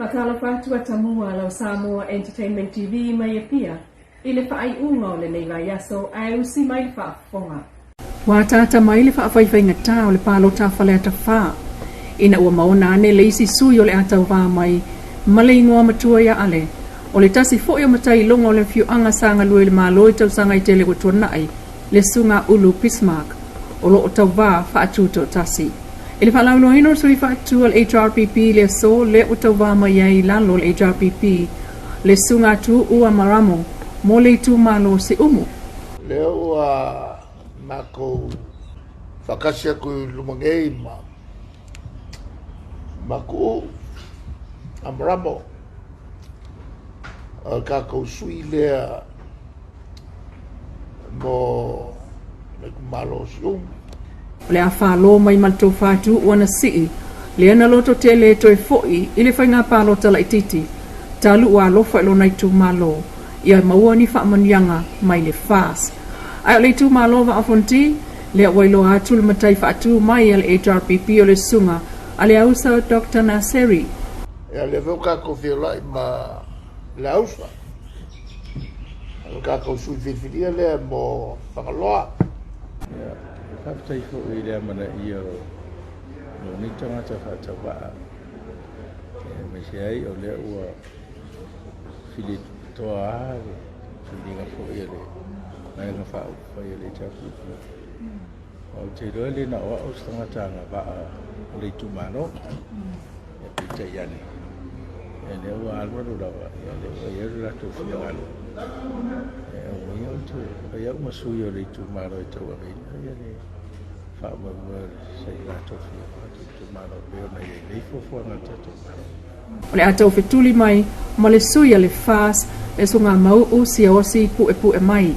Faatalofa atu a Tamua lau Samoa Entertainment TV mai Apia i le faaiuga o lenei vaiaso ae usi mai le faafofoga. Ua ataata mai le faafaifaigata o le palota a Faleata 4 ina ua maona ane le isi sui o le a tauva mai ma le igoa matua ia Ale, o le tasi foi o matai iloga o le afioaga sa galue i le Malo i tausaga e tele ua tuanai, le Susuga Ulu Bismarck, o lo o tauva faatutoatasi. I le faalauiloaina o le sui faatu a le HRPP i le aso lea ua tauva mai ai i lalo o le HRPP le Susuga Tuuu Amaramo mo le itumalo o Siumu. Lea ua matou faatasi atu i luma nei ma ma Tuuu Amaramo, o le tatou sui lea mo le itumalo o Siumu. O le a falo mai ma le tofa Tuuu ana sii, lea na lototele e toe foi i le faiga palota laitiiti talu ua alofa i lona itumalo ia maua ni faamanuiaga mai le FAS. Ae o le itumalo o Vaa o Fonoti, lea ua iloa atu le matai faatu mai a le HRPP o le Susuga a Leausa Doctor Naseri. Ia, lea foi ua tatou feolai ma Leausa, o le tatou sui filifilia lea mo Fagaloa. Ia, faafetai foi i le amanaia o lou nei tagata faatauvaa, aemaise ai o lea ua filitoa lava le filiga foi a le Vaega Faaupufai a le HRPP. Ou te iloa e le na o au se tagata agavaa o le itumalo, ia peitai ane, ia lea ua alualu lava, ia lea ua i ai lo latou finagalo. E aumaia ou te fai au ma sui o le itumalo e tauaveina ia le faamoemoe o se latou fia itumalo e pei ona i ai nei fuafuaga a le tatou Malo. O le a taufetuli mai ma le sui a le FAS le Susuga Mau'u Siaosi Pu'epu'e mai.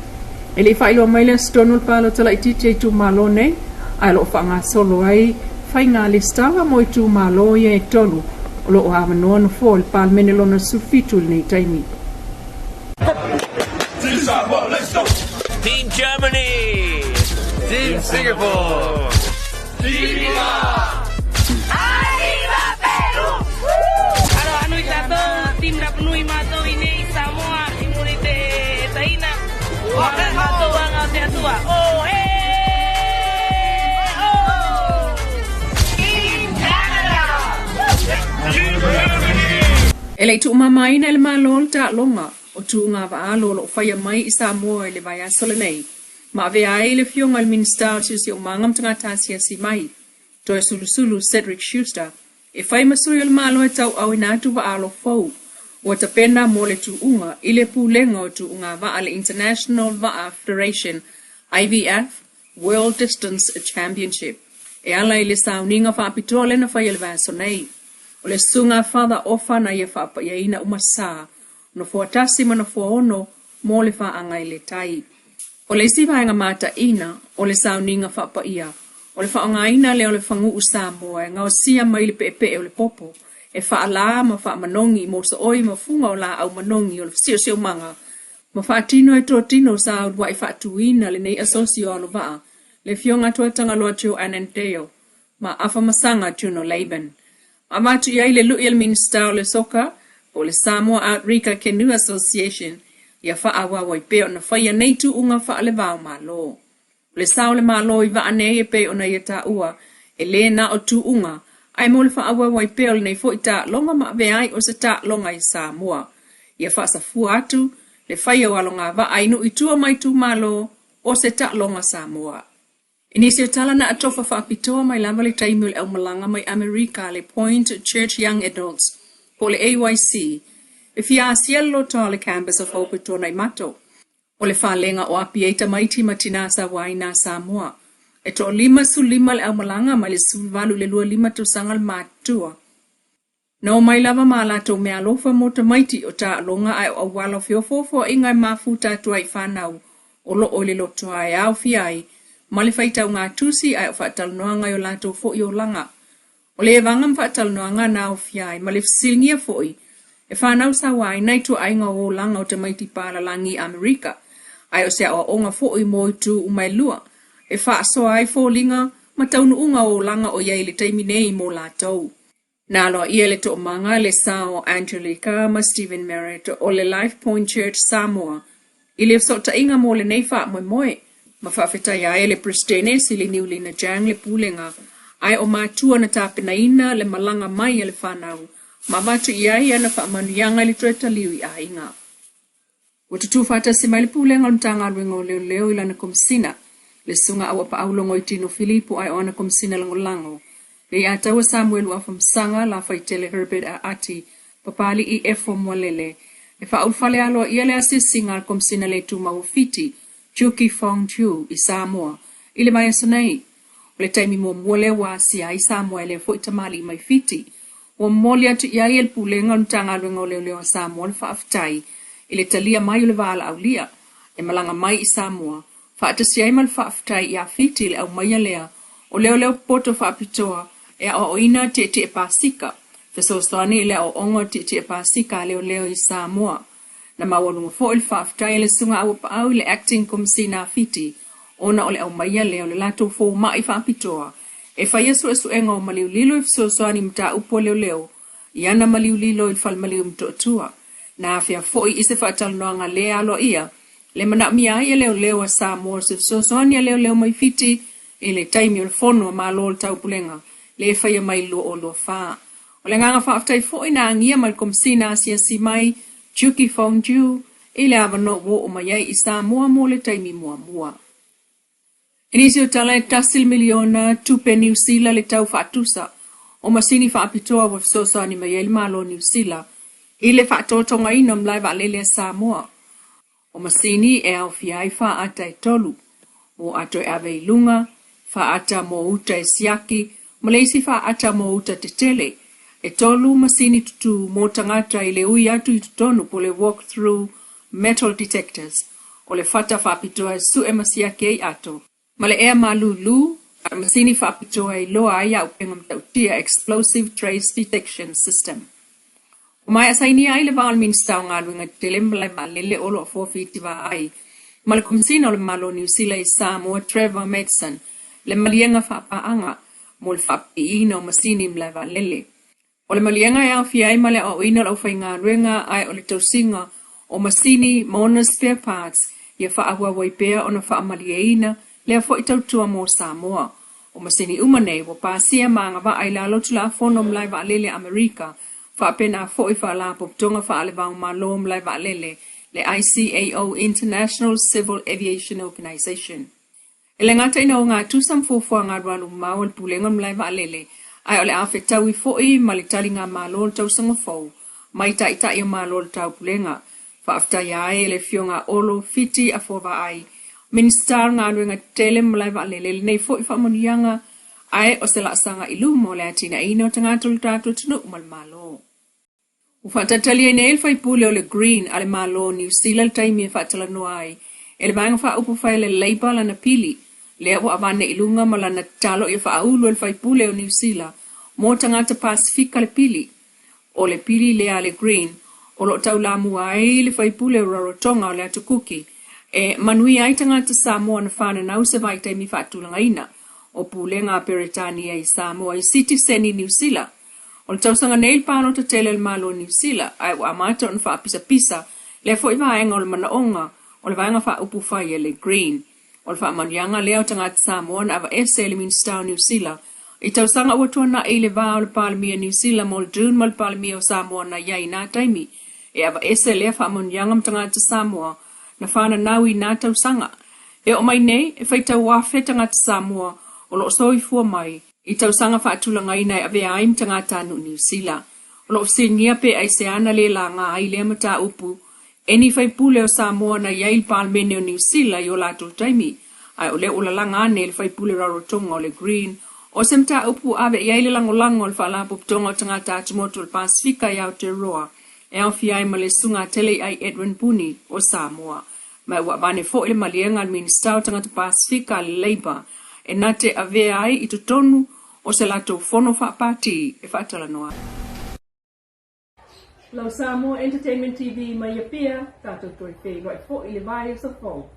E le i faailoa mai le aso tonu o le palota laitiiti a itumalo nei, ae o lo o faagasolo ai faiga lesitala mo itumalo ia e tolu o lo o avanoa nofoa o le Palemene lona 17 i lenei taimi. Team Germany! Team Singapore! Team Aloha nui tatou, team Rapanui matou i nei i Samoa i muri te taina. Waka matou anga o te Atua. Oh hey oh! Team Canada! Team Germany! E le i tuumamaina e le Malo le taaloga o tuuga vaalo o lo o faia mai i Samoa i le vaiaso lenei, ma avea ai le Afioga i le Minisita o le Siosiomaga ma Tagata Asiasi Mai, Toeolesulusulu Cedric Schuster, e fai ma sui o le Malo e tauauina atu vaaalo fou ua tapena mo le tuuga i le Pulega o Tuuga Vaa le International Vaa Federation, IVF, World Distance Championship, e ala i le sauniga faapitoa lea na faia i le vaiaso nei. O le Susuga Father Ofa na ia faapaiaina uma sa, nofoa tasi ma nofoa ono mo le faaga i le tai. O le isi vaega mataina o le sauniga faapaia, o le faaaogaina lea o le faguu Samoa e gaosia mai le peepee o le popo, e faalā ma faamanogi i mosooi ma fuga o laau manogi o le siosiomaga ma faatino e totino sa uluai faatuina lenei asosi o alo vaa, le Afioga Tuatagaloa Joe Annandale ma Afamasaga Juno Laban. Ma avatu i ai le lui a le Minisita o le Soka po o le Samoa Outrigger Canoe Association ia faaauau ai pea ona faia nei tuuga faale-va o Malo. O le sao o le Malo i vaa nei e pei ona ia taua, e le na o tuuga, ae mo le faaauau ai pea o lenei foi taaloga ma avea ai o se taaloga i Samoa. Ia faasafua atu le faia o alogavaa i nuu i tua ma itumalo o se taaloga Samoa. I nisi o tala na atofa faapitoa mai lava le taimi o le aumalaga mai Amerika a le Point Church Young Adults po o le AYC, e fia asia le lotoa o le Campus of Hope e Tuanaimato. O le falega o Apia i tamaiti ma tinā sauaina a Samoa. E toa-55 le aumalaga mai le 18 i le 25 tausaga le matutua. Na omai lava ma a latou meaalofa mo tamaiti o taaloga ae o auala o feofoofoaiga e mafuta atu ai i fanau o lo o i le lotoa e aofia ai ma le faitauga tusi ae o faatalanoaga i o latou foi olaga. O le evaga ma faatalanoaga na aofia ai ma le fesiligia foi e fanau sauaina i tuaaiga o olaga o tamaiti palalagi i Amerika ae o se aoaoga foi mo itu uma e lua e faasoa ai foliga ma taunuuga o olaga o i ai i le taimi nei mo latou. Na aloaia le toomaga le sao o Angelica ma Stephen Merritt o le Life Point Church Samoa i le fesootaiga mo lenei faamoemoe, ma faafetai ai le Peresetene Sili Niulina Jang le Pulega ae o matua na tapenaina le malaga mai a le fanau ma avatu i ai ana faamanuiaga i le toe taliu i aiga. Ua tutū faatasi mai le Pulega o le Matagaluega o Leoleo i lana Komesina, le Susuga Auapaau Logoitino Filipo ae o ana Komesina Lagolago, le Iataua Samuelu Afamasaga, Lafaitele Herbert Aati, Papali'i Efo Moalele, e faaulufale aloaia le asiasiga a le Komesina le Tumau o Fiti, Juki Fong Ju, i Samoa i le vaiaso nei. O le taimi muamua lea ua asia ai Samoa e lea foi tamalii mai Fiti. Ua momoli atu i ai e le Pulega o le Matagaluega o Leoleo a Samoa le faafetai i le talia mai o le valaau lia e malaga mai i Samoa, faatasi ai ma le faafetai ia Fiti i le aumaia lea o leoleo poto faapitoa e aoaoina tietie pasika, fesoasoani i le aoaoga o tietie pasika a leoleo i Samoa. Na maualuga foi le faafetai a le Susuga Auapaau i le Acting Komesina a Fiti ona o le aumaia lea o le latou fomai faapitoa e faia suesuega o maliulilo i fesoasoani i mataupu a leoleo i ana maliulilo i le falemaliu i Motootua. Na afea foi i se faatalanoaga le aloaia le manaomia ai e leoleo a Samoa o se fesoasoani a leoleo mai Fiti i le taimi o le Fono a Malo o le Taupulega le faia mai i le 2024. O le agaga faafetai foi na agia mai le Komesina Asiasi mai, Juki Fong Ju, i le avanoa ua oo mai ai i Samoa mo le taimi muamua. I nisi o tala e tasi le miliona tupe Niu Sila le tau faatusa o masini faapitoa ua fesoasoani mai ai le Malo o Niu Sila i le faatotogaina o malae vaalele a Samoa. O masini e aofia ai faata e tolu, mo ato e ave i luga, faata mo uta e siaki, ma le isi faata mo uta tetele. E tolu masini tutū mo tagata i le ui atu i totonu po o le walk-through metal detectors, o le fata faapitoa e sue ma siaki ai ato, ma le ea malūlū, a masini faapitoa e iloa ai auupega matautia, explosive trace detection system. Ua maea sainia ai le va o le Minisita o Galuega Tetele ma Malae Vaalele o lo o Fofi Vaai ma le Komesina o le Malo o Niu Sila i Samoa Trevor Madsen le maliega faapaaga mo le faapipiina o masini i malae vaalele. O le maliega e aofia ai ma le aoaoina o le aufaigaluega ae o le tausiga o masini ma ona spare parts ia faaauau ai pea ona faamalieina lea foi tautua mo Samoa. O masini uma nei ua pasia ma agavaa i lalo o Tulafono o Malae Vaalele a Amerika faapena foi Faalapotopotoga Faale-Vao-Malo o Malae Vaalele, le ICAO International Civil Aviation Organization. E le gata ina ogatusa ma fuafuaga alualu mamao a le Pulega o le Malae Vaalele, ae o le a fetaui foi ma le taligamalo o le tausaga fou mai Taitai o Malo o le Taupulega. Faafetaia ai e le Afioga a Olo Fiti Afuavaai, Minisita o Galuega Tetele ma Malae Vaalele lenei foi faamanuiaga, ae o se laasaga i luma o le atinaeina o tagata o le tatou atunuu ma le Malo. Ua faatalitali ai nei le faipule o le Green a le Malo o Niu Sila le taimi e faatalanoa ai e le Vaega Faaupufai a le Labour lana pili lea ua avane i luga ma lana tatalo ia faaulu e le faipule o Niu Sila mo tagata Pasefika le pili. O le pili lea a le Green o lo o taulamua ai le faipule o Rarotonga o le Atu Kuki e manuia ai tagata Samoa na fananau se vaitaimi faatulagaina o pulega a Peretania i Samoa i sitiseni Niu Sila. O le tausaga nei le palota tele a le Malo o Niu Sila, ae ua amata ona faapisapisa lea foi vaega o le manaoga o le Vaega Faaupufai a le Green. O le faamanuiaga lea o tagata Samoa na aveese e le Minisita o Niu Sila i tausaga ua tuanai i le va o le Palemia Niu Sila Muldoon ma le Palemia o Samoa na i ai i na taimi e aveese lea faamanuiaga ma tagata Samoa na fananau i na tausaga. E oo mai nei, e faitau afe tagata Samoa o lo o soifua mai I tausaga faatulagaina e avea ai ma tagatanuu Niu Sila, o lo o fesiligia pe aisea na le laga ai lea mataupu e ni faipule o Samoa na i ai i le Palemene o Niu Sila i o latou taimi, ae o lea ua lalaga ane e le faipule Rarotonga o le Green o se mataupu ua ave i ai le lagolago a le Faalapotopotoga o Tagata Atumotu o le Pasefika i Aotearoa e aofia ai ma le Susuga Teleiai Edwin Puni o Samoa. Ma ua avane foi le maliega a le Minisita o Tagata Pasefika a le Labour e na te avea ai i totonu o se latou fono faapatī e faatalanoa ai. Lau Samoa Entertainment TV mai Apia, tatou toe feiloai foi i le vaiaso fou.